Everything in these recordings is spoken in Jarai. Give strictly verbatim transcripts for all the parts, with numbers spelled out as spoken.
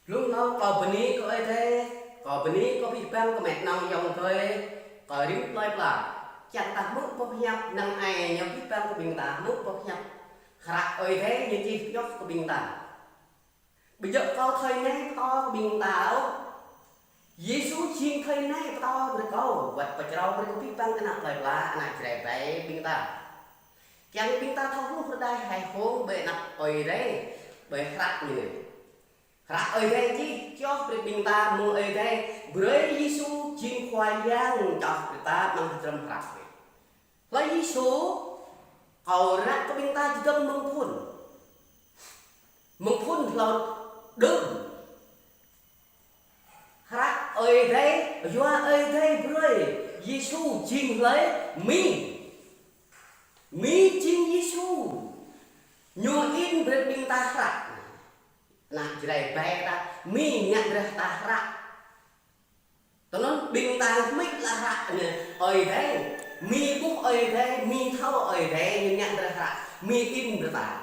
Blung hlâo kâo bơni kơ Ơi Adai, kâo bơni kơ abih bang kơ mĕt nong ayŏng adơi, kơ rĭm plơi pla. Čang ta hmư̆ boh hiăp năng ai ñu abih bang kơ ƀing ta hmư̆ boh hiăp hră Ơi Adai ñu čih pioh kơ ƀing ta. Ƀu djơ̆ kâo thâo nai pơtô kơ ƀing ta ôh. Yêsu jing thâo nai pơtô brơi kâo, wơ̆t pơčrâo brơi kơ abih bang ană plơi pla, ană Jrai ƀai ƀing ta. Kiăng ƀing ta thâo hluh rơđah hai hông ƀơi anăp Ơi Adai, ƀơi hră ñu anai. Hră Ơi Adai čih čoh brơi ƀing ta mơ̆ng Ơi Adai, brơi Yêsu jing Khua Yang čoh brơi ta amăng hơdrôm hră anai. Hlơi Yêsu, kâo ră kơ ƀing ta čơdơ̆ng mơ̆ng phŭn. Mơ̆ng phŭn hlâo đưm. Hră Ơi Adai, yua Ơi Adai brơi Yêsu jing hlơi? Mi. Mi jing Yêsu. Ñu in brơi ƀing ta hră. Ană Jrai ƀai ta, mi ngă brơi ta hră. Tơnŭn ƀing ta hmư̆ la hră anai, Ơi Adai. Mi ƀuh Ơi Adai, mi thâo Ơi Adai, ñu ngă brơi hră. Mi in brơi ta.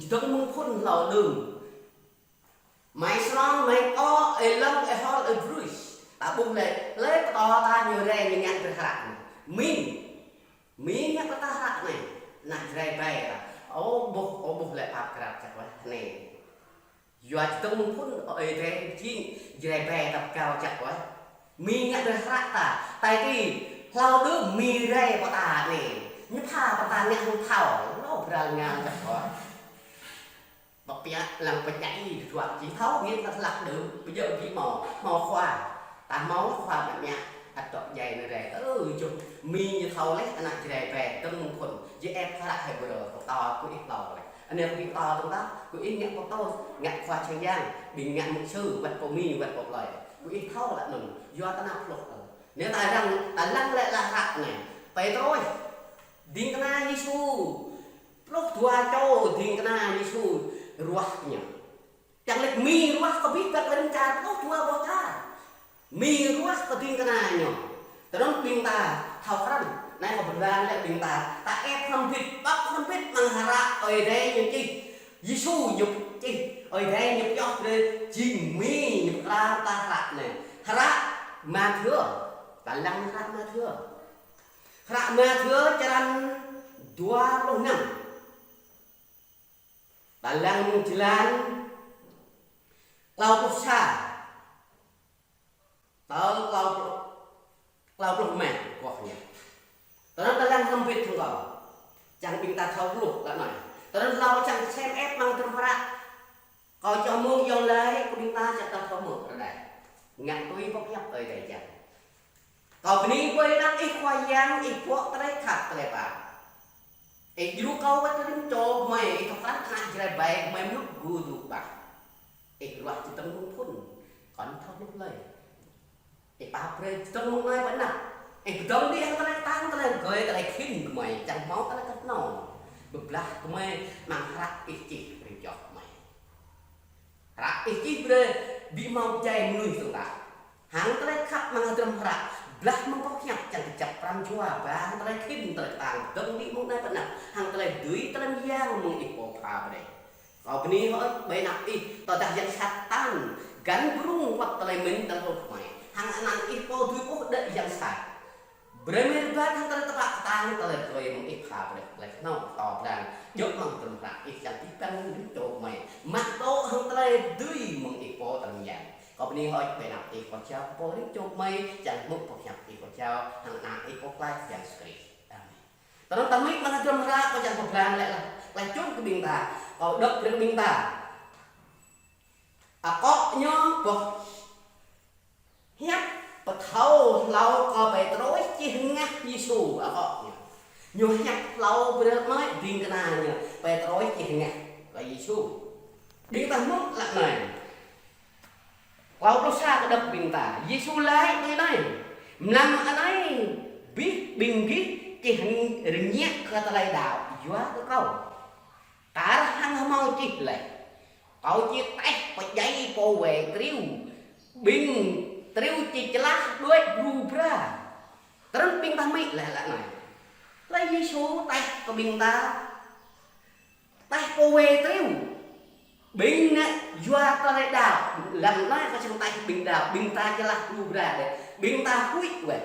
Čơdơ̆ng mơ̆ng phŭn hlâo đưm. Mai srong, mai kơ, ơi lăng, ơi hol, ơi bruis. Ta ƀuh lĕ, lĕ pơtô ta ñu rai ñu ngă brơi hră anai. Mi. Mi ngă brơi ta hră anai. Ană Jrai ƀai ta. Ơ ƀuh, ơ ƀuh lĕ pap krap čăk wơ̆t anai. Yua čơdơ̆ng mơ̆ng phŭn Ơi Adai jing Jrai ƀai ta pơkâo čăk wơ̆t. Mi ngă brơi hră ta. Tai ti, hlâo đưm mi rai pơtô ta anai. Ñu pha pơtô ta ngă hăng thâo. Lŏ bral ngă čăk wơ̆t. Pơpiă lăng pơčai dua či thâo, ngă ta hlak đưm, ƀu djơ̆ ƀu hmâo, hmâo khua. Ta hmâo khua mă mă, ăt dŏ djai anai rai. Ơ, čuh, mi ñu thâo leh, ană Jrai ƀai, dơ̆ng mơ̆ng phŭn, jing ĕp hră Hêbrơ, kâo pơtô kơ ih hlâo leh. Anai kâo pơtô dơ̆ng tah, kơ ih ngă pơtô, ngă khua čang yang, ƀing ngă mục sư, wơ̆t pô mi, wơ̆t pô plơi. Kơ ih thâo leh anŭn, yua ta nao hluh. Anai ta lăng, ta lăng lĕ la hră anai. Pêtrôs, ding kơna Yêsu. Pluh dua čô ding kơna Yêsu ruah kơ ñu. Čang lĕ mi ruah kơ abih bang lăm čar pluh dua boh čar. Mi ruah kơ ding kơna ñu. Tơnŭn ƀing ta thâo krăn. Anai kâo pơblang lĕ ƀing ta. Ta ĕp hrŏm hơbĭt, ƀăp hrŏm hơbĭt amăng hră Ơi Adai ñu čih. Yêsu ñu čih. Ơi Adai ñu pioh brơi jing mi ñu pơkra ta hră anai. Hră Mathiơ. Ta lăng hră Mathiơ. Hră Mathiơ črăn dua pluh năm. Ta lăng mơ̆ng jơlan klâo pluh sa. Tơl klâo pluh, klâo pluh rơma, koh ñu. Tơnŭn ta lăng hrŏm hơbĭt hăng kâo. Čang ƀing ta thâo hluh lă anai. Tơnŭn hlâo čang kơsem ĕp amăng hơdrôm hră. Kâo čang mơ̆ng yŏng lăi, kơ ƀing ta čang ta thâo mơ̆ rơđah. Ngă tui boh hiăp Ơi Adai čang. Kâo bơni kơ ih anăn ih Khua Yang, ih pŏk tơlơi khăp tơlơi pap. Ih djru kâo wơ̆t rĭm čô gơmơi, ih thâo krăn ană Jrai ƀai gơmơi mơnuih gŭ dŭ bah. Ih ruah čơdơ̆ng mơ̆ng phŭn, kâo thâo hluh lơi. Ih pap brơi čơdơ̆ng mơ̆ng anai ƀơi anăp. Ih pơdơ̆ng đĭ hăng tơlơi kơtang, tơlơi rơgơi, tơlơi khĭn gơmơi, čang hmâo tơlơi kơhnâo. Pơblah gơmơi amăng hră ih čih rĭm čô gơmơi. Hră ih čih brơi ƀu hmâo pơdjai mơnuih dơ̆ng tah. Hăng tơlơi khăp amăng hơdrôm hră, blah mơ̆ng boh hiăp čang kơjăp pran jua, ba hăng tơlơi khĭn, tơlơi kơtang, dơ̆ng đĭ mơ̆ng anai ƀơi anăp, hăng tơlơi dưi tơlơi mơyang mơ̆ng ih pô pha brơi. Kâo bơni hơơč ƀơi anăp ih, tơdah yang sat tan, găn brŭng wơ̆t tơlơi mĭn tơlơi hơ̆k mơai, hăng anăn ih pô dưi ƀuh đơi yang sat. Brơi mơ̆ rơbat hăng tơlơi tơpă kơtang, tơlơi rơgơi mơ̆ng ih pha brơi, tơlơi kơhnâo pơtô blang, djơ̆ amăng hơdrôm hră ih čang abih bang rĭm čô gơmơi. Mă tŏ hăng tơlơi dưi mơ̆ng ih pô tơlơi mơyang. Kâo bơni hơơč ƀơi anăp ih kâo jao pô rĭm čô gơmơi, čang hmư̆ boh hiăp ih kâo jao, hăng anăn ih pô Khua Yang Yêsu Krist. Amen. Tơnŭn ta mĭn amăng hơdrôm hră kâo čang pơblang lĕ lah, lah čŭn kơ ƀing ta, kâo đŏk brơi kơ ƀing ta. Akŏ ñu boh hiăp pơthâo hlâo kơ Pêtrôs čih hơngah Yêsu akŏ ñu. Ñu hiăp hlâo brơi mơ̆ ding kơna ñu Pêtrôs čih hơngah kơ Yêsu. Ƀing ta hmư̆ lă anai. Klâo pluh sa kơ đŏk ƀing ta. Yêsu laĭ tui anai: Mlam anai abih ƀing gih čih rơngiă kơ tơlơi đaŏ yua kơ kâo. Kar hăng hmâo čih laih: Kâo či taih pơdjai pô wai triu, ƀing triu či čơlah đuaĭ bru bra. Tơdơi ƀing ta hmư̆ laih lă anai. Laih Yêsu taih kơ ƀing ta, taih pô wai triu. Ƀing ană yua tơlơi đaŏ, lăm anai kâo čang taih ƀing đaŏ, ƀing ta čơlah gru bra đĕ, ƀing ta huĭ wĕh.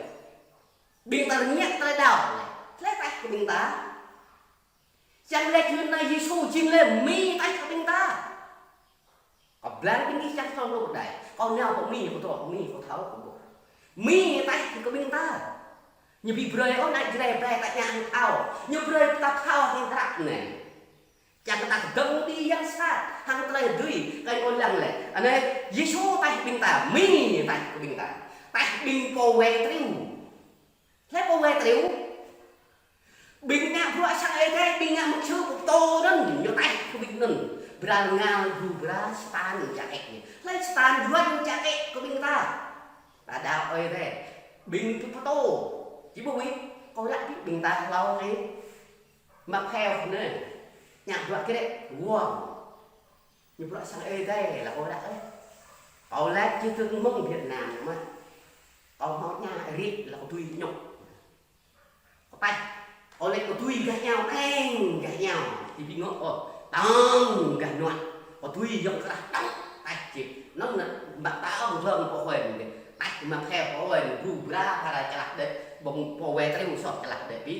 Ƀing ta rơngiă tơlơi đaŏ lĕ, tơlơi taih kơ ƀing ta. Čang lĕ čư̆ anai Yêsu jing lĕ Mi taih kơ ƀing ta. Kâo blang ƀing ih čang song lô đai. Kâo nao kơ Mi, kâo dŏ kơ Mi, kâo thâo kâo ƀuh. Mi taih kơ ƀing ta. Ñu ƀu brơi ôh ană Jrai brơi ta ñă hăng thâo. Ñu brơi ta thâo hăng hră anai. Čang kơ ta kơdơ̆ng đĭ yang sat hăng tơlơi dưi, kơ kâo lăng lĕ. Anai Yêsu taih ƀing ta, Mi taih kơ ƀing ta. Taih ƀing pô wai triu. Hlơi pô wai triu? Ƀing ngă bruă sang Ơi Adai, ƀing ngă mơ̆ng čư̆ pơtô anŭn, ñu taih kơ ƀing anŭn. Bral ngal gru bra Satan čakĕ ñu. Hlơi Satan Yuan čakĕ kơ ƀing ta. Ta đaŏ Ơi Adai. Ƀing čư̆ pơtô. Či ƀuh wĭ, kâo lăi ƀing ta hlâo anai. Mă phèo anai. Ngă bruă kơrĕ, wơ̆ng. Ñu bruă sang Ơi Adai lĕ kâo lăi ôh. Kâo lăi či tơ̆ng mơ̆ng Việt Nam mơ̆n. Kâo hmâo ña rĭ lĕ kâo tui ñu. Kâo taih. Kâo lăi kâo tui gah ñu, eng gah ñu. Či ƀu ngŏ ôh. Tơ̆ng gah ñu. Kâo tui yŏng krah tơ̆ng taih či. Anŭn anŭn mă ta ong hlơ̆ng pô huai anai. Taih mă phèo pô huai anai. Gru bra phara čơlah đĕ. Ƀơ̆ng pô wai triu soh čơlah đĕ ƀu.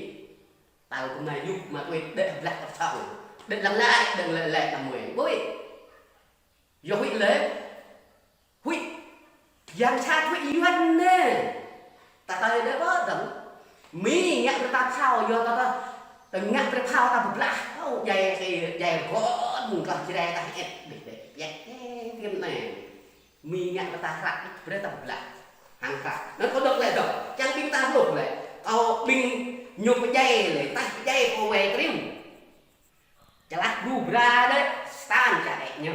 Tal kơ anai yŭk mă tui đĕ blah kơ song. Đĕ lăng lăi, đĕ lĕ lĕ tơmui. Ƀuh. Yua huĭ lĕ. Huĭ. Yang sat huĭ Yuan anai. Ta tơi đĕ ƀơ̆ dơ̆ng. Mi ngă brơi ta thâo yua ta ta. Ta ngă brơi thâo ta pơblah. Ơ, djai kơ, djai gơ̆n kơ Jrai ta hĕt. Đĕ, đĕ, djai kơ, kơ anai. Mi ngă kơ ta hră ih brơi ta pơblah. Hăng hră. Anŭn kâo dŏ lĕ dŏ. Čang ƀing ta hluh lĕ. Kâo ƀing ñu pơdjai lĕ, taih pơdjai kâo wai triu. Čơlah gru bra đĕ, Satan čakĕ ñu.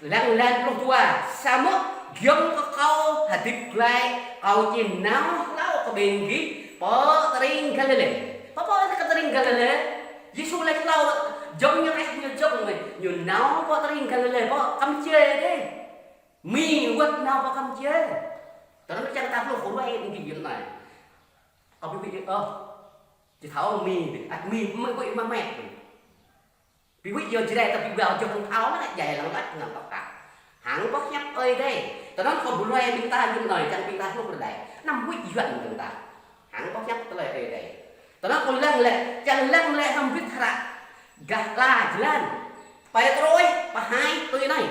Lăng lan pluh dua, samơ̆ giŏng kơ kâo hơdip glaĭ, kâo či nao hlâo kơ ƀing gih pơ tơring Galilê. Pơ, pơ kơ tơring Galilê. Yêsu lĕ hlâo, giŏng ñu rĕh ñu giŏng mơ̆n, ñu nao pơ tơring Galilê, pơ Kampuchia đĕ. Mi wơ̆t nao pơ Kampuchia. Tơdah čang ta hluh kơ ruai ƀing gih yơh anai. Kâo ƀu huĭ ôh. Či thâo Mi, ăt Mi, Mi huĭ mă met. Ƀu huĭ yua Jrai ta ƀu ƀuh jơ̆ng thâo anŭn, djai lăng lăk anŭn tŏk kă. Hăng boh hiăp Ơi Adai. Tơnăn kâo ƀu ruai ƀing ta yơh anai, čang ƀing ta hluh rơdai. Anăm huĭ Yuan ƀing ta. Hăng boh hiăp tơlơi Ơi Adai. Tơnăn kâo lăng lĕ, čang lăng lĕ hăng bit hră. Gah ala jơlan. Pêtrôs pơhaih tui anai.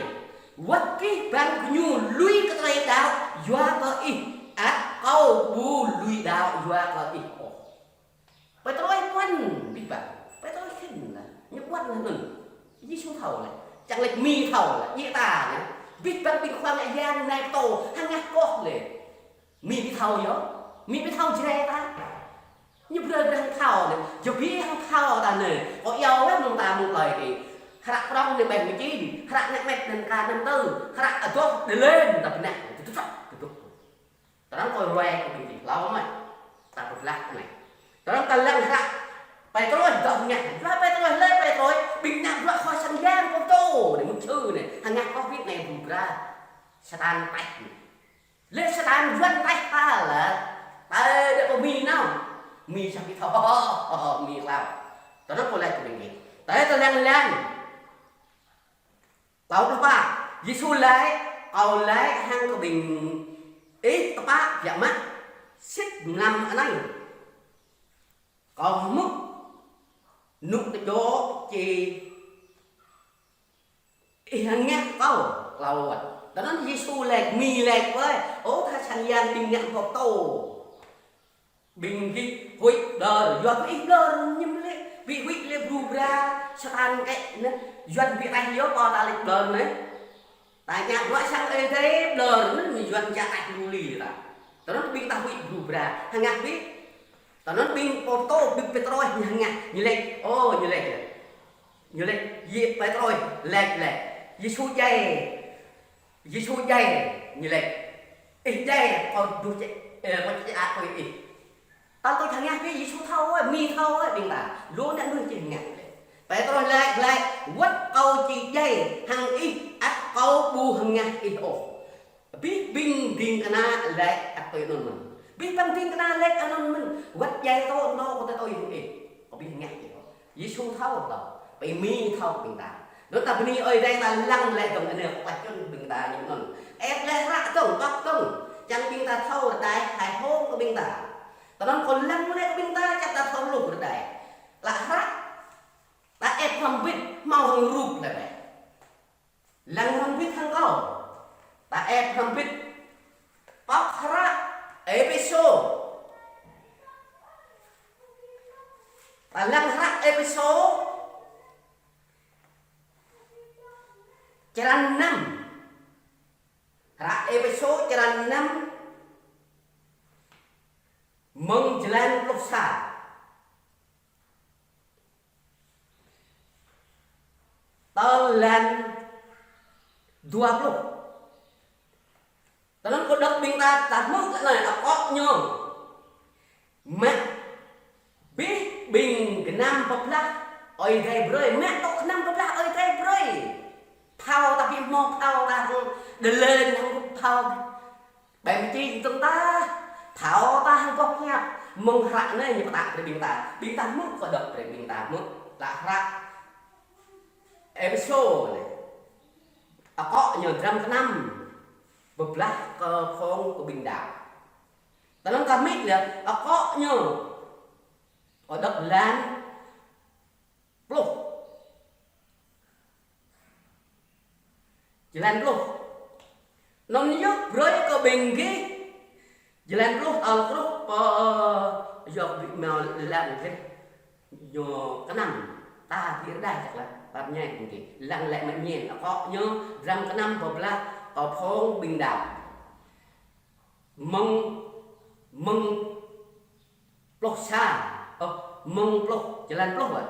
Wơ̆t kih bang gơñu lui kơ tơlơi đaŏ yua kơ ih, ăt kâo ƀu lui đaŏ yua kơ ih ôh. Pêtrôs puăn abih bang. Pêtrôs khĭn lah. Ñu puăn lah anŭn. Yêsu thâo lĕ. Čang lĕ Mi thâo lĕ. Ñu ta lĕ. Abih bang ƀing khua ngă yang anai pơtô. Hơngah koh lĕ. Mi ƀu thâo yơh. Mi ƀu thâo Jrai ta. Ñu brơi brơi thâo lĕ. Yua ƀu hăng thâo ta anai. Kâo iâu wĕ mơ̆ng ta mơ̆ng tơlơi kơ. Hră prŏng anai ƀĕ mơčin. Hră ngă met anŭn ka anŭn tơ. Hră adoh đơlen ta bơnă. Tơdŭk, tơdŭk. Tơdang kâo ruai kơ ƀing gih hlâo mơ̆n. Ta pơblah anai. Tơdang ta lăng hră Pêtrôs dŏ hơngah. Hră Pêtrôs lĕ Pêtrôs, ƀing ngă bruă khua sang yang pơtô, anai mơ̆ng čư̆ anai. Hơngah kơ ƀing anai ƀu bra. Satan taih. Lĕ Satan Yuan taih ta lĕ. Ta đĕ kơ Mi nao. Mi čang ƀu thâo. Mi hlâo. Tơdang kâo lĕ kơ ƀing gih. Ta tơdang lăng. Klâo pluh pă, Yêsu laĭ, kâo laĭ hăng kơ ƀing ih tơpă biă mă, sĭt mlam anai. Kâo hmư̆, nŭk tơjô či ih hơngah kâo, klâo wơ̆t. Tơnăn Yêsu laĭ, Mi laĭ wơ̆t, ơ, tha sang yang ƀing ngă boh pơtô. Ƀing gih huĭ ƀlŏr, yua kơ ih ƀlŏr ñem lĕ, ƀu huĭ lĕ ƀru bra, Satan kĕ anai, Yuan ƀu taih yơh pô ta lĕ ƀlŏr anai. Ta ngă bruă sang Ơi Adai ƀlŏr anai, Yuan čă taih lu li ta. Tơnăn ƀing ta huĭ ƀru bra, hơngah ƀu. Tơnăn ƀing pô pơtô, ƀing Pêtrôs ñu hơngah, ñu laĭ, ô, ñu laĭ. Ñu laĭ, yê Pêtrôs, laĭ, laĭ. Yêsu djai. Yêsu djai, ñu laĭ. Ih djai, kâo dŏ čĕ, ơ, kâo čĕ ăt kơ ih. Tal kâo hơngah ƀu, Yêsu thâo wơ̆t, Mi thâo wơ̆t, ƀing ta. Lu anŭn mơ̆n či hơngah. Pêtrôs laĭ, laĭ, wơ̆t kâo či djai, hăng ih, ăt kâo ƀu hơngah ih ôh. Abih ƀing ding kơna laĭ ăt tui anŭn mơ̆n. Abih bang ding kơna laĭ anŭn mơ̆n. Wơ̆t djai tŏ, nô kâo tơtui hăng ih. Kâo ƀu hơngah ih ôh. Yêsu thâo tŏ. Pơ Mi thâo ƀing ta. Anŭn ta bơni Ơi Adai ta lăng lĕ dơ̆ng anai kơ plah čun ƀing ta ñu anŭn. Ĕp lĕ hră dơ̆ng, pŏk dơ̆ng. Čang ƀing ta thâo rơđah hai hông kơ ƀing ta. Tơ anŭn kơ lăng lĕ kơ ƀing ta, čang ta thâo hluh rơđah. Lă hră. Ta ĕp hrŏm bit, hmâo hăng rup lĕ bĕ. Lăng hrŏm bit hăng kâo. Ta ĕp hrŏm bit. Pŏk hră Êphêsô. Ta lăng hră Êphêsô. Črăn năm. Hră Êphêsô črăn năm. Mơ̆ng jơlan pluh sa. Tơl lan dua pluh. Tơ anŭn kơ đŏk ƀing ta, ta hmư̆ kơ anai, akŏ ñu. Mă abih ƀing gơnam pơblah Ơi Adai brơi, mă tŏ gơnam pơblah Ơi Adai brơi. Phao ta ƀu hmâo phao ta hăng đơlơi hăng phao. Ƀing či tơ̆ng ta, phao ta hăng boh hiăp, mơ̆ng hră anai ñu pơtă brơi ƀing ta, ƀing ta hmư̆ kơ đŏk brơi ƀing ta hmư̆, lă hră Êphêsô anai. Akŏ ñu dram gơnam pơblah kơ phung kơ ƀing đaŏ. Tơ anŭn ta hmư̆ lĕ, akŏ ñu, kơ đŏk lan pluh. Jơlan pluh. Anŭn yơh brơi kơ ƀing gih. Jơlan pluh tơl truh pơ yơh ƀing hmâo lăng gih. Ñu gơnam. Ta ƀu rơđah čăk lă. Pap ñai ƀing gih. Lăng lĕ mă ñen. Akŏ ñu dram gơnam pơblah kơ phung ƀing đaŏ. Mơ̆ng, mơ̆ng pluh sa, ơ, mơ̆ng pluh, jơlan pluh wơ̆t.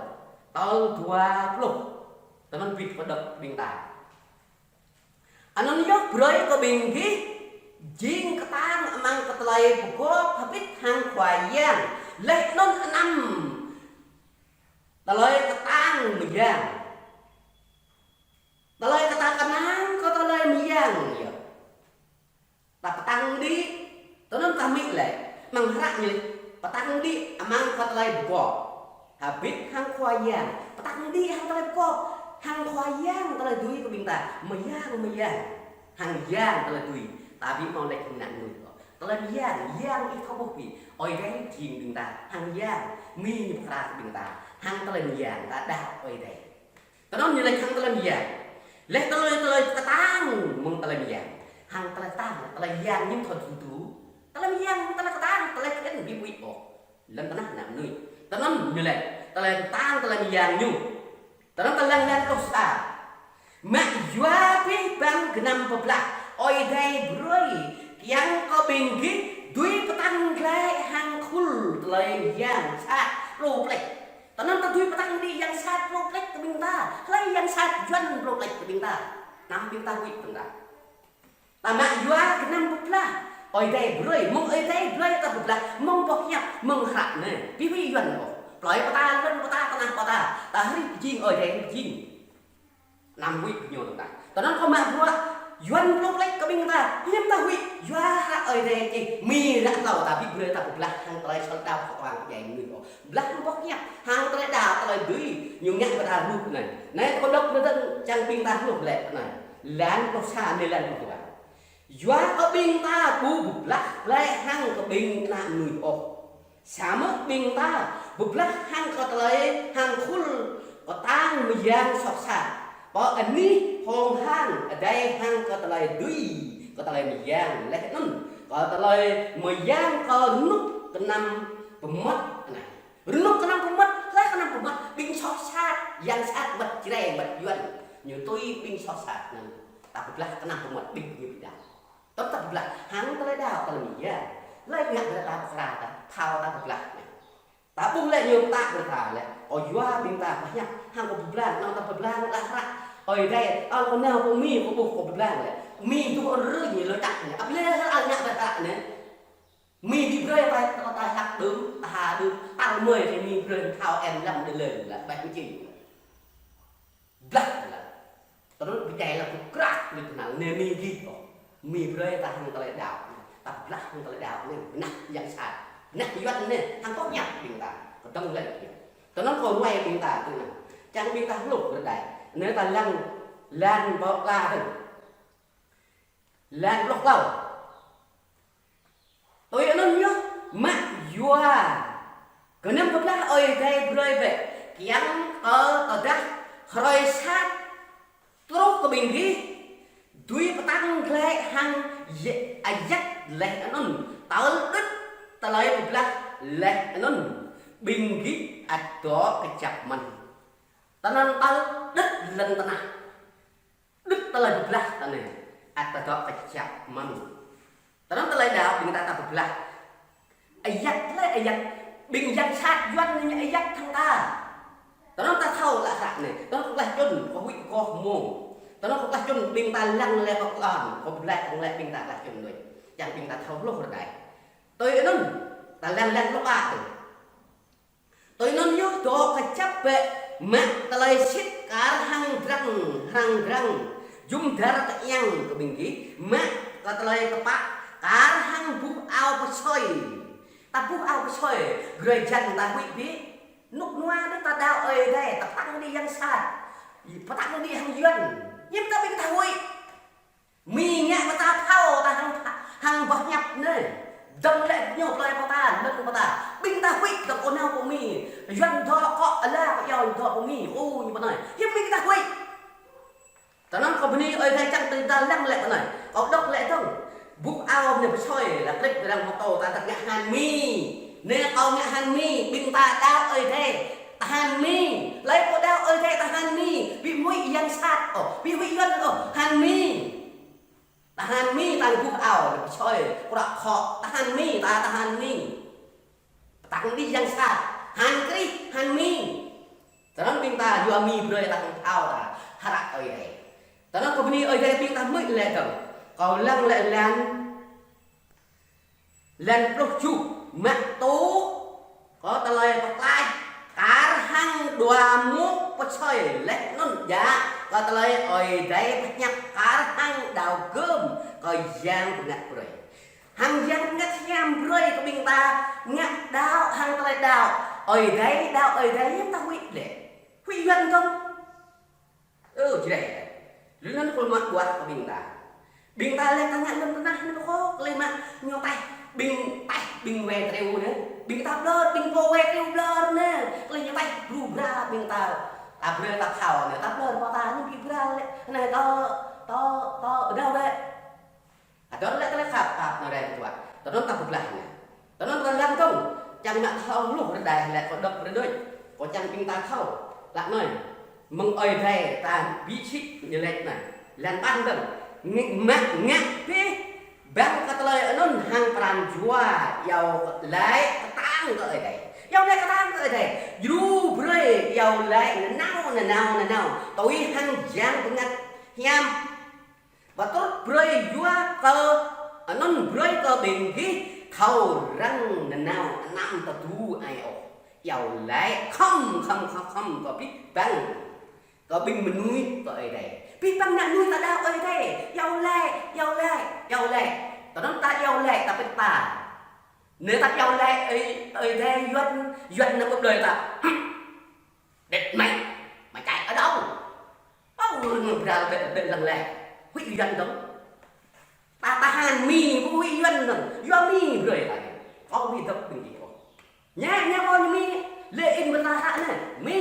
Tơl dua pluh. Tơ anŭn bit pơđŏk ƀing ta. Anŭn yơh brơi kơ ƀing gih, jing kơtang amăng kơ tơlơi pơgop hơbĭt hăng Khua Yang. Laih anŭn anăm tơlơi kơtang mơyang. Tơlơi kơtang kơnang kơ tơlơi mơyang yơh. Ta pơtăng đĭ, tơ anŭn ta hmư̆ lĕ, amăng hră ñu lĕ, pơtăng đĭ amăng kơ tơlơi pơgop. Hơbĭt hăng Khua Yang, pơtăng đĭ hăng tơlơi pơgop, hăng Khua Yang tơlơi dưi kơ ƀing ta, mơyang, mơyang, hăng yang tơlơi dưi, ta ƀu hmâo lĕ hăng ană mơnuih ôh. Tơlơi mơyang, yang ih thâo ƀuh ƀu, Ơi Adai jing ƀing ta, hăng yang, Mi ñu pơkra kơ ƀing ta, hăng tơlơi mơyang, ta đaŏ Ơi Adai. Tơ anŭn ñu laĭ hăng tơlơi mơyang. Laih tơlơi, tơlơi kơtang mơ̆ng tơlơi mơyang. Hăng tơlơi kơtang, tơlơi yang ñu thâo tŭ tŭ. Tơlơi mơyang, tơlơi kơtang, tơlơi khĭn ƀu huĭ ôh. Lŏn tơnah ană mơnuih. Tơ anŭn ñu laĭ, tơlơi kơtang, tơlơi mơyang ñu. Tơ anŭn tơlơi yang tŏ sa. Mă yua abih bang gơnam pơblah Ơi Adai brơi, kiăng kơ ƀing gih dưi pơtăng glaĭ hăng khul tơlơi yang sat plô plĕč. Tơ anŭn ta dưi pơtăng đĭ yang sat plô plĕč kơ ƀing ta. Hlơi yang sat Yuan plô plĕč kơ ƀing ta. Anăm ƀing ta huĭ tơ̆ng ta. Ta mă yua gơnam pơblah Ơi Adai brơi, mơ̆ng Ơi Adai brơi ta pơblah, mơ̆ng boh hiăp, mơ̆ng hră anai. Ƀu huĭ Yuan ôh. Plơi pơta, lŏn pơta, tơnah pơta. Ta hrih pơjing, Ơi Adai hrih pơjing. Anăm huĭ kơ ñu tơ̆ng ta. Tơ anŭn kơ mă bruă Yuan plô plĕč kơ ƀing ta. Hiư̆m ta huĭ, yua hră Ơi Adai čih, Mi ră hlâo ta ƀu brơi ta pơblah hăng tơlơi sơl đaŏ kơ tuang kơ djai mơnuih ôh. Blah hăng boh hiăp, hăng tơlơi đaŏ, tơlơi dưi, ñu ngă kơ ta rup anai. Anai kơ đŏk anai tơ̆ng čang ƀing ta hluh lĕ anai. Lan pluh sa, anai lan pluh dua. Yua kơ ƀing ta ƀu pơblah glaĭ hăng kơ ƀing ană mơnuih ôh. Samơ̆ ƀing ta pơblah hăng kơ tơlơi hăng khul kơtang mơyang soh sat. Pơ anih hông hang adai hăng kơ tơlơi dưi, kơ tơlơi mơyang laih anŭn kơ tơlơi mơyang kơ rơnŭk gơnam pơmơ̆t anai. Rơnŭk gơnam pơmơ̆t, laih gơnam pơmơ̆t, ƀing soh sat, yang sat mơ̆t Jrai, mơ̆t Yuan. Ñu tui ƀing soh sat anŭn. Ta pơblah gơnam pơmơ̆t ƀing ñu ƀu đaŏ. Tơdah ta pơblah hăng tơlơi đaŏ, tơlơi mơyang. Laih ngă brơi ta pơkra ta, thâo ta pơblah anai. Ta ƀuh lĕ ñu ta pơkra lĕ. Ơ yua ƀing ta pơhiăp, hăng kơ pơblang, anŭn ta pơblang lă hră. Ơi adai, ơ kơ nao kơ Mi, kơ ƀuh kơ pơblang lĕ. Mi tŭ ơ rơ̆ ñu lơ čăk ñu. Ăp lĕ hră ngă brơi ta anai. Mi ƀu brơi ta, ta, ta hăk đưm, ta ha đưm, ta mơi kơ Mi brơi thâo em lăm đơ lơ lă, ƀai kơ čing. Blah lă. Tơl anŭn pơčai lă pơkra lĕ tơnal, anai Mi gih ôh. Mi brơi ta hăng tơlơi đaŏ, ta blah hăng tơlơi đaŏ anai, mơnah yang sat. Mơnah Yuan anai, hăng kŏ ñăp ƀing ta. Kơdơ̆ng lĕ ƀing. Tơl anŭn kơ ruai ƀing ta tui anŭn. Čang ƀing ta hluh rơđah. Anai ta lăng, lăng bok la dơ̆ng. Lăng blŏk lau. Tui anŭn yơh, mă yua. Kơnăm pơblah Ơi Adai brơi bĕ, kiăng kơ tơdah hrơi sat truh kơ ƀing gih, dưi pơtăng glaĭ hăng ye-, ayăt laih anŭn, tơl đĭt tơlơi pơblah laih anŭn, ƀing gih ăt dŏ kơjăp mơ̆n. Tơnăn tơl đĭt lŏn tơnah. Đĭt tơlơi pơblah ta anai, ăt ta dŏ kơjăp mơ̆n. Tơnăn tơlơi đaŏ ƀing ta ta pơblah. Ayăt lĕ ayăt, ƀing yang sat Yuan anai ñu ayăt hăng ta. Tơnăn ta thâo lă hră anai, tơnăn kơ klah čun, kơ huĭ kơ mông. Tơnăn kơ klah čun ƀing ta lăng lĕ kơ klan, kơ pơblah lăng lĕ ƀing ta klah čun đôč. Čang ƀing ta thâo hluh rơđah. Tui anŭn, ta lăng lăng lŏk a tui. Tui anŭn yơh dŏ kơjăp bĕ, mă tơlơi sĭt kar hăng drăng, hrăng drăng, jum dar tơiăng kơ ƀing gih, mă kơ tơlơi tơpă kar hăng buh ao pơsơi. Ta buh ao pơsơi, grơi jăn ta huĭ bĕ. Nuk nua đôč ta đaŏ Ơi Adai, ta pơtăng đĭ yang sat, pơtăng đĭ hăng Yuan. Hiư̆m ta ƀing ta huĭ. Mi ngă mơta phao ta hăng, hăng boh hiăp anai. Dơ̆ng lĕ ñu plơi pơta, lơ̆ng pơta. Ƀing ta huĭ dơ̆ng ôh nao pơ Mi. Yuan dŏ kŏ ala kŏ yâo dŏ pơ Mi. Ơ, ñu pơ anai. Hiư̆m ƀing ta huĭ. Tơnăn kâo bơni Ơi Adai čang tơdah lăng lĕ pơ anai. Kâo dŏ lĕ dơ̆ng. Buh ao anai pơsơi, lă krip răng mơtô ta dơ̆ng ngă han Mi. Anai kâo ngă han Mi, ƀing ta đaŏ Ơi Adai. Ta han Mi, laih kâo đaŏ Ơi Adai ta han Mi, ƀu huĭ yang sat ôh, ƀu huĭ Yuan ôh, han Mi. Ta han Mi, ta buh ao, ta pơsơi, kơdră khŏ, ta han Mi, ta, ta han Mi. Pơtăng đĭ yang sat, han Krist, han Mi. Tơnăn ƀing ta yua Mi brơi ta hăng thâo ta, hră Ơi Adai. Tơnăn kâo bơni Ơi Adai ƀing ta mơ̆ lĕ dơ̆ng. Kâo lăng lĕ lăng. Lăng pluh tơjuh, mă tŭ kơ tơlơi pơklaih kar hăng dua mŭk pơsơi laih anŭn djă kơ tơlơi Ơi Adai pơhiăp kar hăng đao gơm kơ Yang Bơngăt brơi. Hăng Yang Bơngăt Hiam brơi kơ ƀing ta ngă đaŏ hăng tơlơi đaŏ Ơi Adai, đaŏ Ơi Adai hiư̆m ta huĭ lĕ. Huĭ Yuan dơ̆ng. Ơ, jreh. Lơ̆m anŭn kơ mă buah kơ ƀing ta. Ƀing ta lĕ ta ngă lŏn tơnah anai pơkŏ, kơ lĕ mă ñu taih, ƀing taih, ƀing wai triu anai. Ƀing ta ƀlŏr, ƀing pô wai triu ƀlŏr anai. Kơ lĕ ñu taih bru bra ƀing ta. Ta brơi ta thâo anai, ta ƀlŏr pô ta anai ƀu bra lĕ. Anai tơ, tơ, tơ, đaŏ lĕ. Adon lĕ tơlơi khăp, khăp nao rai tuă. Tơnăn ta pơblah anai. Tơnăn ta lăng dơ̆ng. Čang ngă thâo hluh rơđah lĕ kâo dŏ rơđah. Kâo čang ƀing ta thâo. Lă anai. Mơ̆ng Ơi Adai ta ƀu sĭ ñu laĭ anai. Lăng păn dơ̆ng. Ngă, mă ngă bĕ. Bang kơ tơlơi anŭn hăng pran jua iâu laĭ kơtang kơ Ơi Adai. Iâu laĭ kơtang kơ Ơi Adai. Djru brơi iâu laĭ nanao, nanao, nanao. Tui hăng Yang Bơngăt Hiam. Pơtrŭt brơi yua kơ, anŭn brơi kơ ƀing gih thâo răng nanao anăm tơdu ai ôh. Iâu laĭ khŏm, khŏm, khŏm, khŏm kơ abih bang. Kơ ƀing mơnuih kơ Ơi Adai. Abih bang ană mơnuih ta đaŏ Ơi Adai. Iâu laĭ, iâu laĭ, iâu laĭ. Tơnăn ta iâu laĭ ta pĭt ta. Anai ta iâu laĭ Ơi, Ơi Adai Yuan, Yuan anŭn pơblơi ta. Đĕt mĕ, mă čai ơ đaŏ. Ơ, ngă bral bĕ, bĕ lăng lĕ. Huĭ Yuan dơ̆ng. Ta, ta han Mi, ƀu huĭ Yuan dơ̆ng. Yua Mi brơi ta. Kâo Mi dŏ ƀing gih kâo. Ñu, ñu kâo ñu Mi, lĕ in bơnă hă anai, Mi.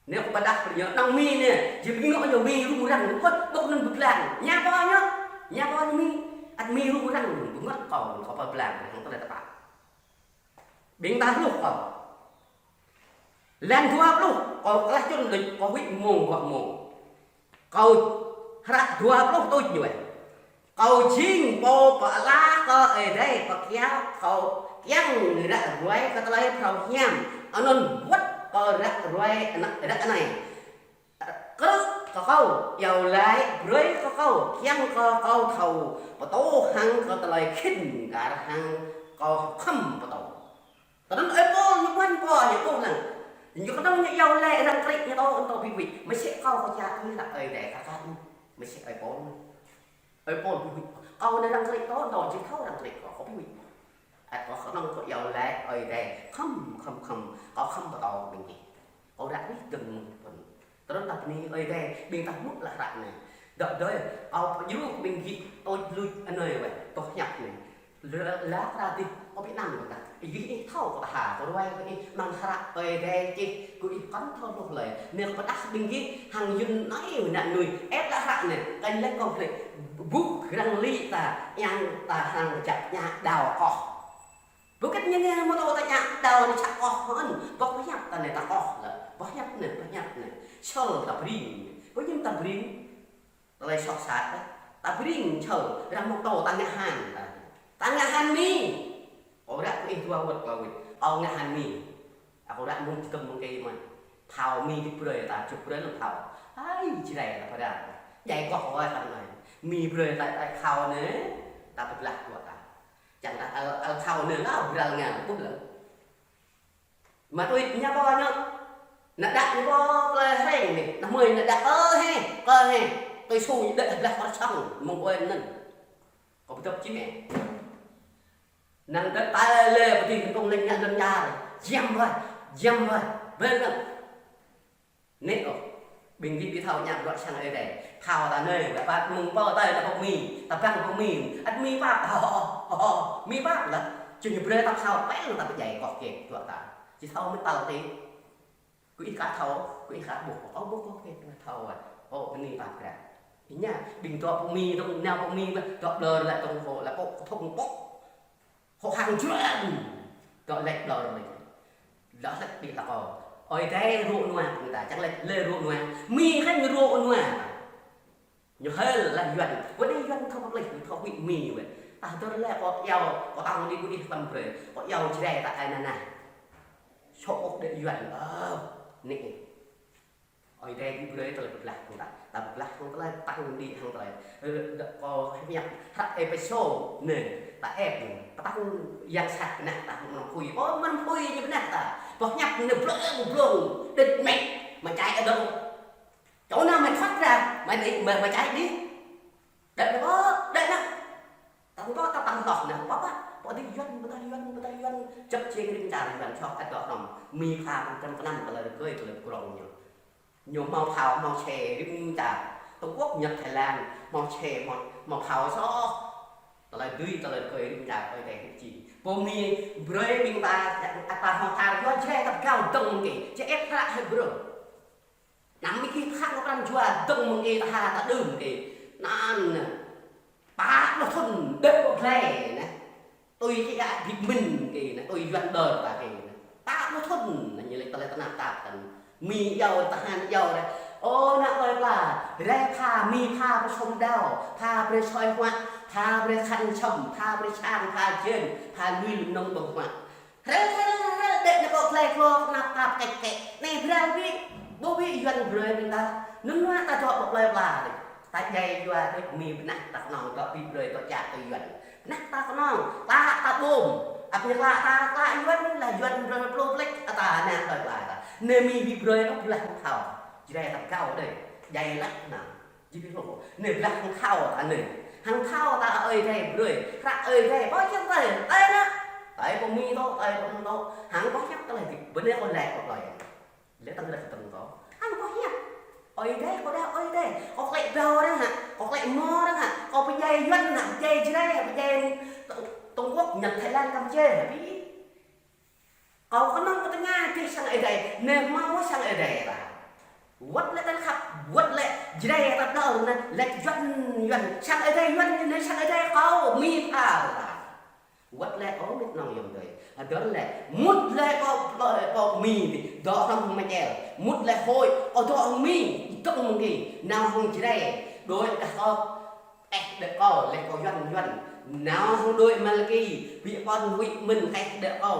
Anai kâo pơdah brơi ñu, anŏ Mi anai, jing ƀing ñu ñu Mi rŭng răng, bơngăt, ƀơ̆k anŭn pơblang. Ñu kâo ñu, ñu kâo ñu Mi, ăt Mi rŭng răng, bơngăt kâo, kâo pơblang, hăng tơlơi tơpă. Ƀing ta hluh kâo. Lăng dua pluh, kâo klah čun đôč, kâo huĭ mông, kâo mông. Kâo hră dua pluh tuč ñu weh. Kâo jing pô pơala kơ Ơi Adai, pơkiaŏ kâo kiăng ră ruai kơ tơlơi phrâo hiam, anŭn wơ̆t kơ ră ruai ană, ră anai. Krư̆ kơ kâo, iâu laĭ brơi kơ kâo, kiăng kơ kâo thâo pơtô hăng kơ tơlơi khĭn kar hăng kâo khŏm pơtô. Tơnăn ơi Pôl ñu ƀuăn pô ñu ƀuh lăng. Ñu kơnơ̆ng ñu iâu laĭ răng krĭ ñu tŏ, tŏ ƀu huĭ. Mơsĕ kâo kơ čar ñu lă Ơi Adai kơ kâo. Mơsĕ ơi Pôl. Ơi Pôl ƀu huĭ. Kâo anai răng krĭ tŏ, tŏ či thâo răng krĭ kâo, kâo ƀu huĭ. Ăt kâo kơnơ̆ng kâo iâu laĭ Ơi Adai. Khŏm, khŏm, khŏm. Kâo khŏm pơtô ƀing gih. Kâo ră ruai dơ̆ng mơ̆ng pŭn. Rơ̆n ta bơni Ơi Adai, ƀing ta hmư̆ lă hră anai. Dŏ dơi, ơ, pơjru ƀing gih, tơl luč anai wơ̆t, tơl hiăp anai. Lă, lă hră dih, ơ, Việt Nam ta. Gih ih thâo kơ ha, kơ ruai kơ ih, amăng hră Ơi Adai čih, kơ ih kăn thâo hluh lơi. Anai kơ pơdah ƀing gih, hăng Yuan anai, ană nuih, ĕp lă hră anai, kăn lĕ kông flek, ƀuh răng lĭ ta, yang ta hăng kơjăp, yang đao koh. Bukit ñu ñu mơ̆ ta ñă đao ñu čă koh hơn. Boh hiăp ta anai ta koh lă. Boh hiăp anai, boh hiăp anai. Sơl ta bring. Boh hiăp ta bring. Tơlơi soh sat ta. Ta bring sơl. Răng mơ̆ tô ta ngă han ta. Ta ngă han mi. Ơ ră kơ ih dua wơ̆t kơ wơ̆t. Ơ ngă han mi. Ơ ră mơ̆ng čơkơ̆m mơ̆ng kơ mơ̆n. Phao mi dĭ brơi ta, čŭp brơi nơ̆ng phao. Ai, Jrai ta pơră. Djai koh ơi ta anai. Mi brơi ta, ta phao anai. Ta pơblah kơ ta. Čang ta al, al thâo anai lă, bral ngă, ƀuh lă. Mă tui ñu pô ñu. Nă đă ñu pô plơi hreng anai. Nă mơi nă đă kơ he, kơ he. Tui su ñu đă blah kơ čang, mơ̆ng ơi anŭn. Kơ pơdŏp čim ĕ. Năng đă ta lĕ pơdih kơtông lĕ ngă lŏn čar. Jăm wơ̆t, jăm wơ̆t. Bơ̆n lă. Anai ôh, ƀing gih ƀu thâo ñă bruă sang Ơi Adai. Phao ta anai, ta ƀă mơ̆ng pơ ta, ta ƀuh mi, ta ƀăng ƀuh mi, ăt mi pap, ơ, ơ, ơ, mi pap lă. Čih ñu brơi ta phao pĕng ta pơdjai koh kĕ, dua ta. Či thâo mơ̆ tal tê. Kơ ih ka thâo, kơ ih ka ƀuh, ơ ƀuh koh kĕ, dua thâo, ơ, ơ, mi pap kra. Ih ñă, ƀing dŏ ƀuh mi, dŏ nao ƀuh mi, dŏ blơr lă dŏ hŏ, lă pŏk, kơthŭng pŏk. Hŏ hăng Yuan. Dŏ lĕ blơr lĕ. Dŏ lĕ ƀiă lă kơ. Ơi Adai rŭ nua ƀing ta, čang lĕ lĕ rŭ nua. Mi kăn rŭ nua. Ñu hơl lă Yuan. Wơ̆t anai Yuan thâo pơplih, thâo huĭ mi wơ̆t. Ta dơr lĕ kơ iâu, kơ tơng đi kơ ih tăm brơi. Kơ iâu Jrai ta ai nanah. Sŏk ôh đĕ Yuan. Ơ, anai. Ơi Adai ƀu brơi tơlơi pơblah hăng ta. Ta pơblah hăng tơlơi pơtăng đĭ hăng tơlơi. Ơ, đă kơ hiăp hră Êphêsô anai, ta ĕp anai. Pơtăng yang sat ană ta hăng mơnam phui. Ơ, mơnam phui ñu ană ta. Boh hiăp anai blơ̆ng blơ̆ng, đĭt mĕt, mă čai adơ̆ng. Čô anai mă thoát ra, mă đĭ, mă, mă čai đĭ. Đĕ anai, đĕ anai. Tơng pô ta tơng hloh anai, pô pô, pô dĭ Yuan, pô ta Yuan, pô ta Yuan, čăp čeng rĭm čar Yuan, čŏk ăt dŏ hrŏm, mi pha pơkơnăm kơnăm tơlơi rơgơi tơlơi pơkrong ñu. Ñu hmâo phao, hmâo xe rĭm čar, Trung Quốc, Nhật, Thái Lan, hmâo xe, hmâo, hmâo phao soh. Tơlơi dưi, tơlơi rơgơi rĭm čar, tơlơi tê rĭm či. Pô mi brơi ƀing ta, ăt ta hmâo thar, yua Jrai ta pơgao dơ̆ng mơ̆ng gih, Jrai ĕp hră Hêbrơ. Anăm ƀing gih thâo pran jua dơ̆ng mơ̆ng ih ta ha ta đưm ih. Anŭn, pă pluh thŭn đĕ ƀu glai anai. Tui kơ ih ƀu mĭn kơ anai, tui Yuan đơr ta kơ anai. Pă pluh thŭn anai ñu lĕ tơlơi tơnap tap tăn. Mi iâu ta han iâu rai. Ơ ană plơi pla, rai pha mi pha pơsum đao, pha brơi soi huă, pha brơi khăn sâm, pha brơi sang, pha jên, pha lui lơnơ̆ng ƀơ̆ng huă. Hrĕl, hrĕl, hrĕl, đĕ anai pô glai glô, tơnap tap kĕ kĕ. Anai bral ƀĭ, ƀu ƀĭ Yuan brơi ƀing ta. Anŭn mơ̆ ta dŏ pơ plơi pla đĕ. Ta djai yua đĕ mi bơnah ta kơnơ̆ng dŏ ƀĭ brơi dŏ čă tui Yuan. Bơnah ta kơnơ̆ng, klă ta ƀôm. Ăp ñu klă ta, klă Yuan, lă Yuan brơi plô plĕč, ta anai plơi pla ta. Anai mi ƀĭ brơi ƀu lah thâo. Jrai ta pơgao đĕ. Djai lăk anai. Jih ƀing hlô, anai blah hăng thâo ta anai. Hăng thâo ta Ơi Adai brơi. Hră Ơi Adai, pô čang tơi, tơi anai. Tơi pô mi tŏ, tơi pô mi tŏ. Hăng pô hiăp tơlơi dĭ, bơnai kơ lĕ kơ plơi. Lĕ tơlơi dĭ tơlơi tŏ. Hăng pô hiăp. Ơi Adai, kơ đa Ơi Adai. Kơ klĕ đao răng hă, kơ klĕ mô răng hă, kơ pơdjai Yuan hă, pơdjai Jrai hă, pơdjai Trung Quốc, Nhật, Thái Lan, Campuchia hă, ƀĭ. Kâo kơnơ̆ng kơ tơngia dih sang Ơi Adai, anai hmâo sang Ơi Adai ta. Wơ̆t lĕ ta khăp, wơ̆t lĕ Jrai ta đơr anai, lĕ Yuan, Yuan, sang Ơi Adai Yuan, anai sang Ơi Adai kâo, mi pha ta. Wơ̆t lĕ ơ mĭt nong yom dơi. Adơr lĕ, mŭt lĕ kơ, kơ, kơ mi dih, dŏ hăng Michael, mŭt lĕ hơi, ơ dŏ hăng mi, dŏ hăng mi, nao hăng Jrai, đuaĭ đah kơ, eh, đĕ kơ, lĕ kơ Yuan, Yuan, nao hăng đuaĭ Malaki, ƀĭ pơn huĭ mĭn kĕ đĕ kơ.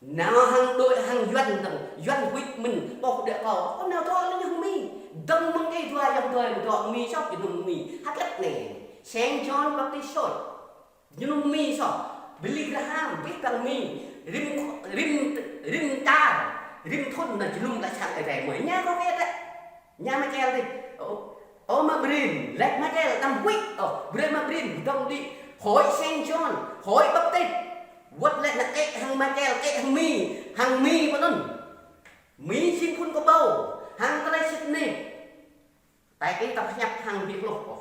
Nao hăng đuaĭ hăng Yuan dơ̆ng, Yuan huĭ mĭn, ƀôh đĕ kâo, ơ nao dŏ lĕ ñu hăng mi. Dơ̆ng mơ̆ng ih dua yơh dua, dŏ mi soh, jơnum mi. Hơget anai. Saint John Baptist Church. Jơnum mi soh. Billy Graham, ƀĭ păng mi. Rĭm, rĭm, rĭm čar. Rĭm thŭn anai jơnum lă sang Ơi Adai mơi. Ñu kơ kĕ đĕ. Ñu Michael dih. Ơ, ơ mă brin, lĕ Michael, anăm huĭ. Ơ, brơi mă brin, dŏng đĭ. Hội Saint John, hội Baptist. Wơ̆t lĕ anai kĕ hăng Michael, kĕ hăng mi, hăng mi pơ anŭn. Mi jing phŭn kơƀâo, hăng tơlơi sĭt anai. Tơdah ta pơhiăp hăng ƀing hluh kâo.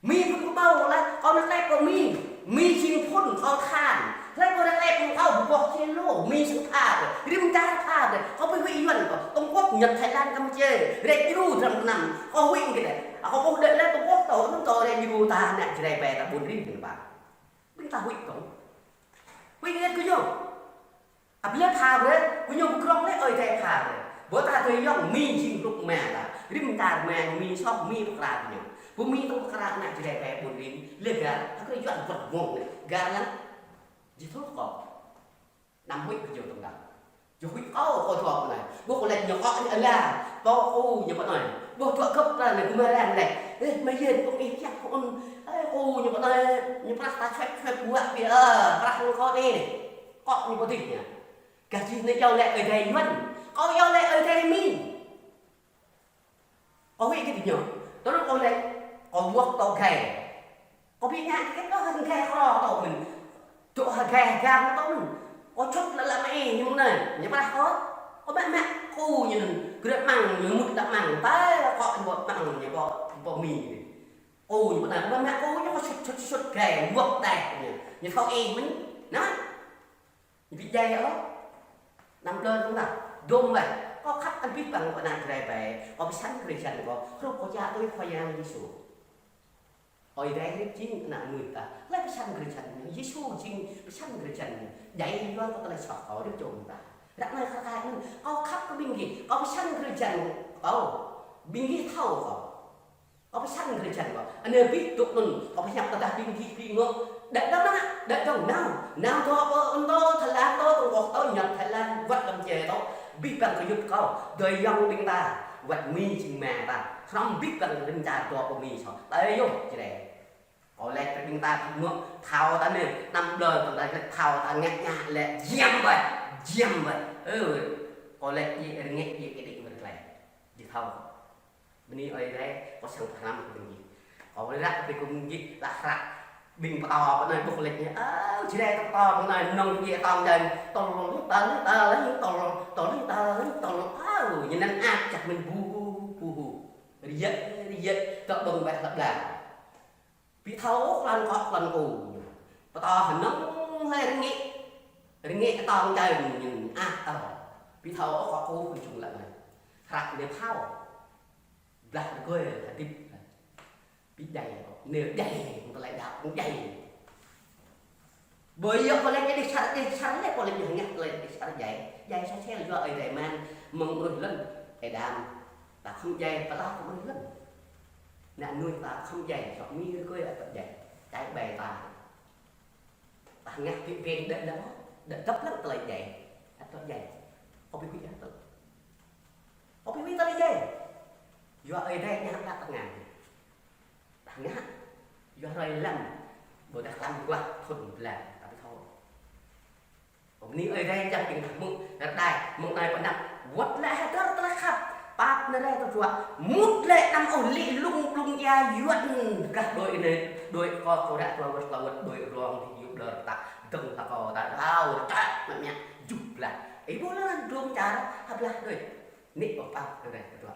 Mi phŭn kâo ƀuh laih, kâo nao klep kơ Mi. Mi jing phŭn kâo than. Hlơi kâo nao klep kơ kâo ƀuh čê lô, Mi sing tha ƀơi. Rĭm čar tha ƀơi. Kâo ƀu huĭ Yuan kâo. Trung Quốc, Nhật, Thái Lan, Campuchia. Rĕ djru dram kơnăm. Kâo huĭ kơ đe. Kâo ƀuh đe laih Trung Quốc tơ, anŭn tơ rĕ djru ta nao Jrai ƀơi ta ƀun rĭm kơ ba. Ƀing ta huĭ kâo. Huĭ ngĕt kơ ñu. Ăp lĕ pha brơi, kơ ñu pơkrong lĕ ơi adai pha brơi. Ƀôdah ta tui yŏng Mi jing rŭk ma ta. Rĭm čar ma Mi soh Mi pơkra kơ ñu. Ƀu Mi tŏng pơkra kơ ană Jrai ƀơi ƀun rĭm. Lĕ gah, ta kơ Yuan wơ̆t wơ̆ng lĕ. Gah lăng. Jih thâo kâo. Anăm huĭ kơ ñu tŏng đah. Ñu huĭ kâo, kâo dŏ pơ anai. Ƀuh kâo lĕ ñu kâo anai ala. Tŏ kâo ñu pơ anai. Ƀuh dŏ gơ̆p ta anai kơ mơrang lĕ. Ê, mơyên kâo ih kiăng kâo ôn. Ê, kâo ñu pơ anai. Ñu prah ta čuĕt čuĕt buă ƀiă. Prah kâo anai. Kâo ñu pơ adih ñu. Gah jih anai yua lĕ ơi adai Yuan. Kâo yua lĕ ơi adai Mi. Kâo huĭ kơ ñu. Tơl kâo lĕ, kâo wơ̆t tŏ gai. Kâo ƀu ngă kơ kâo hăng gai kơ tŏ mơ̆n. Tŏ ha gai gam tŏ mơ̆n. Kâo čŭt lă lă mă ih ñu mơ̆n anai. Ñu prah kâo. Kâo mă mă kâo ñu anŭn. Kơ đah mơ̆ng ñu mŭt đah mơ̆ng. Tơl kâo ñu ƀuh mơ̆ng ñu ƀuh, ƀuh Mi. Kâo ñu mơ̆n anai. Kâo mă mă kâo ñu kâo čŭt čŭt čŭt gai. Wơ̆t đah ñu. Ñu thâo ih mơ̆n. Anai. Ƀu djai ôh. Anăm ƀlŏr tơnah. Dôm weh. Kâo khăp abih bang kơ ană Jrai ƀơi. Kâo pơsăn kơ drơi jăn kâo. Hrup kâo čă tui Khua Yang Yêsu. Ơi adai jing ană mơnuih ta. Laih pơsăn kơ drơi jăn ñu. Yêsu jing pơsăn kơ drơi jăn ñu. Djai yua kơ tơlơi soh kâo rĭm čô ƀing ta. Ră anai kâo kăi anŭn. Kâo khăp kơ ƀing gih. Kâo pơsăn kơ drơi jăn kâo. Ƀing gih thâo kâo. Kâo pơsăn kơ drơi jăn kâo. Anai ƀing dŏ anŭn, kâo pơhiăp tơdah ƀing gih ƀing ngŏ. Đah dơ̆ng nao, đah dơ̆ng nao. Nao dŏ pơ Ấn Độ, Thái Lan dŏ, Trung Quốc dŏ, Nhật, Thái Lan, wơ̆t Campuchia dŏ. Abih bang kơ yŭt kâo. Dơi yŏng ƀing ta, wơ̆t Mi jing ma ta. Hrŏm abih bang kơ rĭm čar dŏ pơ Mi soh. Tơl yơh, Jrai. Kâo laĭ kơ ƀing ta ƀing ngŏ, thâo ta anai, anăm ƀlŏr ta anai, thâo ta ngă ngă lĕ, jăm ƀơi, jăm ƀơi. Ơ, kâo laĭ djơ̆ rơngĕt djơ̆ kơ đĭ mơ̆ klai. Djơ̆ thâo. Bơni ơi adai, kâo săng pơhrăm kơ ƀing gih. Kâo ră kơ ƀing gih lah hră. Ƀing pơtô pơ anai ƀuh lĕ ñu. Ơ, Jrai pơtô pơ anai nong djai tong djai. Tơl, tơl, tơl, tơl, tơl, tơl. Ơ, ñu anăn ăt čăk mơ̆n bu hu, bu hu. Rơyơ̆, rơyơ̆, tŏ ƀơ̆ng ƀĕ hlăp blah. Ƀu thâo ôh klan kŏ klan kô. Pơtô hơnơ̆ng hlơi rơngĕ. Rơngĕ kơ tong djai ñu ăt tơl. Ƀu thâo ôh kŏ kô kơ čung lă anai. Hră anai thâo. Blah rơgơi hơdip. Ƀu djai ôh. Anai djai, tơlơi đaŏ djai. Ƀơi yơh kâo lĕ djai đĭ čar, đĭ čar lĕ kâo lĕ djai ngă tơlơi đĭ čar djai. Djai sa sel yua ơi adai mơ̆n, mơ̆ng mơnuih lŏn, ơi Adam. Ta khŏm djai, pơtao kơ mơnuih lŏn. Ană mơnuih ta khŏm djai, čŏk Mi rơgơi ăt djai. Djai ƀai ta. Ta ngă pĭ pĭn đah đah, đah dăp lăng tơlơi djai. Ăt djai. Kâo ƀu huĭ ăt. Kâo ƀu huĭ tơlơi djai. Yua ơi adai ngă đah tơngan. Đah ngă. Yua hrơi lăm. Ƀôdah lăm guah thŭn blan. Ta ƀu thâo. Kâo bơni ơi adai čang ƀing ta hmư̆ rơđah, mơ̆ng anai pơ anăp. Wơ̆t lĕ hơdơr tơlơi khăp. Pap anai rai tơjuă. Mŭt lĕ anăm ôh lĭ lung blung ia Yuan gah đôi anai. Đôi kơ kâo ră kơ wơ̆t kơ wơ̆t đôi rong ti yŭ đơr ta. Dơ̆ng ta kâo ta rao rơčăk mă mă. Juh blah. Ih ƀuh lăng glông čar hơblah đôi. Anai kâo pap anai rai tơjuă.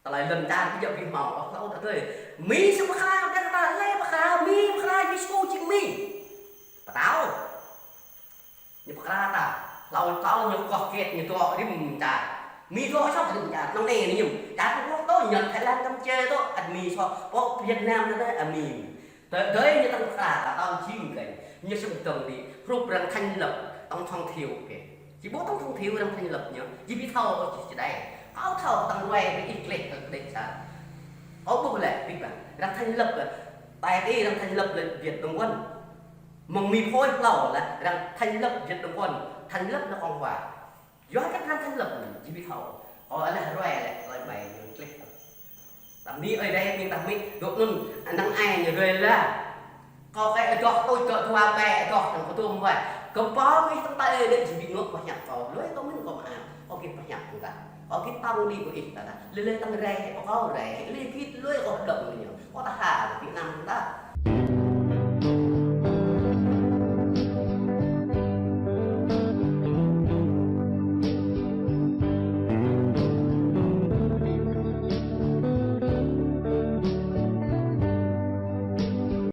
Tơlơi lŏn čar ƀu djơ̆ ƀu hmâo ôh, hlâo ta tui. Mi sing pơkra, đah ta lĕ pơkra, Mi pơkra, Yêsu jing Mi. Pơtao. Ñu pơkra ta. Hlâo ta ñu koh kiet, ñu dŏ rĭm čar. Mi dŏ soh rĭm čar. Năng anai ñu. Čar Trung Quốc dŏ, Nhật, Thái Lan, Campuchia dŏ, ăt Mi soh. Pơ Việt Nam ta dŏ, ăt Mi. Tơ-, tơdơi ñu tŏng pơkra, ta tŏng jing kơ. Ñu sum tŏng đĭ, hrup arăng thành lập, tổng thống Thiệu kơ. Či ƀuh tổng thống Thiệu arăng thành lập ñu, či ƀu thâo ôh či čơđai. Kâo thâo tŏng ruai kơ ih gleh kơ đĕ sa. Kâo ƀuh lĕ, ƀing arăng thành lập kơ. Tại ti arăng thành lập lĕ Việt Nam Quân. Mơ̆ng Mi phôi hlâo lĕ, arăng thành lập Việt Nam Quân, thành lập nước Cộng hòa. Yua hơget arăng thành lập ñu, či ƀu thâo. Kâo alah ruai lĕ, ruai ƀai ñu gleh. Tơdah Mi ơi adai ƀing ta Mi, dŏ anŭn, năng ai ñu ruai lah. Kâo kơ adoh tui dŏ dua ƀai adoh, năng kơdôm ƀai. Kơmpong ih tơ̆ng tơlơi lĕ či ƀu ngŏ pơhiăp kâo. Lui kâo mơ̆n kâo mơak. Kâo git pơhiăp kơ ta. Kâo git tong đĭ kơ ih ta. Lĕ lĕ tơ̆ng rai, kâo rai. Lĕ git lui kâo đơ̆ng ñu. Kâo ta ha, Việt Nam ta.